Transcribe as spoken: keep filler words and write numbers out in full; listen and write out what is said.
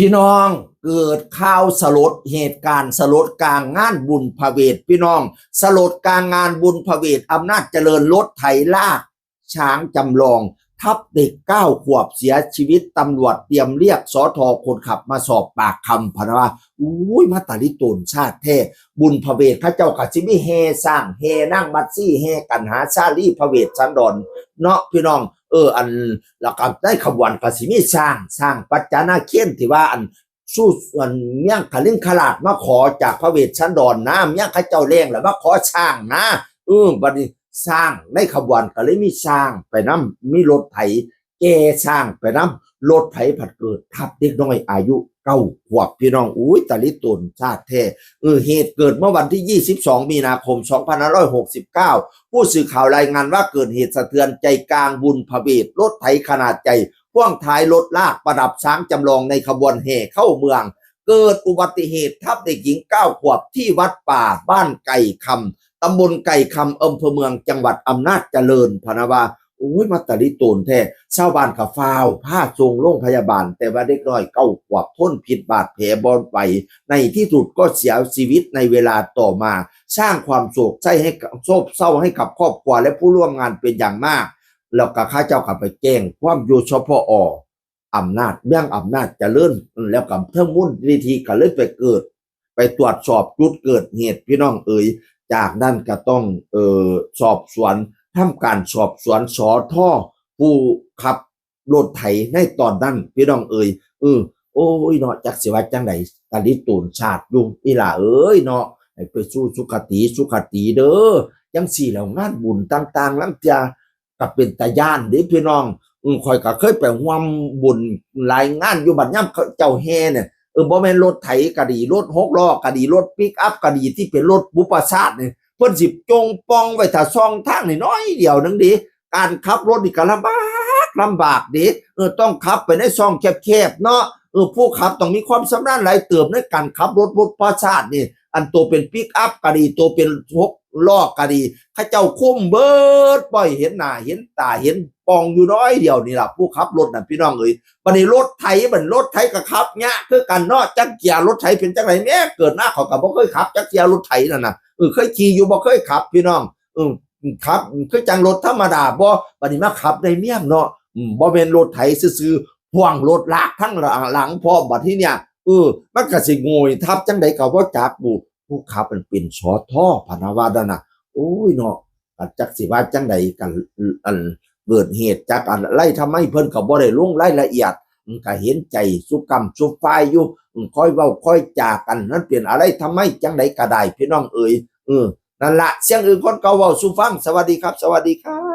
พี่น้อง เกิดข่าวสลด เหตุการณ์สลดกลางงานบุญพระเวท พี่น้อง สลดกลางงานบุญพระเวท อำนาจเจริญรถไถลากช้างจำลอง ทับเด็กเก้าขวบเสียชีวิต ตำรวจเตรียมเรียก สท คนขับมาสอบปากคำ พะนะว่า อุ้ย มาตาลิโตนชาติแท้ บุญพระเวทเขาเจ้าก็สิมีแห่ช้าง แห่นางมัตสี แห่กันหาชาลีพระเวสสันดร เนาะพี่น้อง เออ อัน แล้วก็ในขบวนก็สิมีช้าง ช้างปัจจานาเคนที่ว่าอัน สู้อันเมียงคลิงคราชมาขอจากพระเวสสันดรนะ เมียงเขาเจ้าแล้งแล้วมาขอช้างนะ เออ บัดนี้ช้างในขบวนก็เลยมีช้างไปนำ มีรถไถแก่ช้างไปนำ รถไถผัดเกิดทับเด็กน้อยอายุเก้าขวบ พี่น้อง อุ้ย ตาลิโตนชาติแท้ เออ เหตุเกิดเมื่อวันที่ ยี่สิบสอง มีนาคม สองพันห้าร้อยหกสิบเก้า ผู้สื่อข่าวรายงานว่าเกิดเหตุสะเทือนใจกลางบุญพระเวท รถไถขนาดใหญ่ พ่วงท้ายรถลากประดับช้างจำลองในขบวนแห่เข้าเมือง เกิดอุบัติเหตุทับเด็กหญิงเก้าขวบที่วัดป่าบ้านไก่คำ ตำบลไก่คำ อำเภอเมือง จังหวัดอำนาจเจริญ พะนะว่า โอ้ย มาตาลิโตนแท้ ชาวบ้านก็ฟ้าวพาส่งโรงพยาบาล แต่ว่าเด็กน้อยเก้าขวบทนพิษบาดแผลบ่ไหว ในที่สุดก็เสียชีวิตในเวลาต่อมา สร้างความโศกเศร้าให้กับ โศกเศร้าให้กับครอบครัวและผู้ร่วมงานเป็นอย่างมาก แล้วก็เขาเจ้าก็ไปแจ้งความอยู่ สพอ อำนาจ เมืองอำนาจเจริญ แล้วก็เทิงมูลนิธิก็เลยไปเกิด ไปตรวจสอบจุดเกิดเหตุ พี่น้องเอ๋ย จากนั้นก็ต้อง เอ่อ สอบสวน ทำการสอบสวน สท ผู้ขับรถไถในตอนนั้น พี่น้องเอ๋ย เออ โอ้ยเนาะ จักสิว่าจังใด ตาลิโตนชาติอยู่ อีหล่าเอ๋ยเนาะ ให้ไปสู่สุคติ สุคติเด้อ จังซี่แล้วงานบุญต่างๆ ลางเทื่อ ก็เป็นตาย้านเด้พี่น้อง อืม ข้อยก็เคยไปร่วมบุญหลายงานอยู่ บัดยามเขาเจ้าแห่เนี่ย เออ บ่แม่นรถไถก็ดี รถหกล้อก็ดี รถปิกอัพก็ดี ที่เป็นรถบุปผาสาทเนี่ย เพิ่นสิจ่งป่องไว้ถ้าซ่องทางนี่น้อยเดียวหนึ่งเด้ การขับรถนี่ก็ลำบาก ลำบากเด้ เออ ต้องขับไปในซ่องแคบๆ เนาะ เออ ผู้ขับต้องมีความชำนาญหลายเติบในการขับรถบุปผาสาทนี่ อันโตเป็นปิกอัพก็ดี โตเป็นหกล้อก็ดี เขาเจ้าคุมเบิด บ่ให้เห็นหน้าเห็นตา เห็นป่องอยู่น้อยเดียวนี่ล่ะ ผู้ขับรถน่ะ พี่น้องเอ๋ย บัดนี้รถไถ บัดรถไถก็ขับยากคือกันเนาะ จักเกียร์รถไถเป็นจังได๋แหม เกิดมาข้อยก็บ่เคยขับจักเกียร์รถไถนั่นน่ะ เออ เคยขี่อยู่ บ่เคยขับ พี่น้อง เออ ขับคือจั่งรถธรรมดาบ่ บัดนี้มาขับในเมืองเนาะ อืม บ่แม่นรถไถซื่อๆ พ่วงรถลากทั้งหลังพร้อม บัดทีเนี้ย เออ มันก็สิโง่ยทับจั่งใดก็บ่จักบุ ผู้ขับมันเป็น สท พะนะว่านั่นน่ะ โอ้ยเนาะ ก็จักสิว่าจั่งใดกัน อัน เกิดเหตุจากอะไร ทำไมเพิ่นก็บ่ได้ลงรายละเอียด อืม ก็เห็นใจซุกำซุกฝ่ายอยู่ อืม คอยเว้าคอยจากัน มันเป็นอะไร ทำไมจั่งใดก็ได้ พี่น้องเอ๋ย เออ นั่นละ เสียงอื่นคนเก่าเว้าสู่ฟัง สวัสดีครับ สวัสดีครับ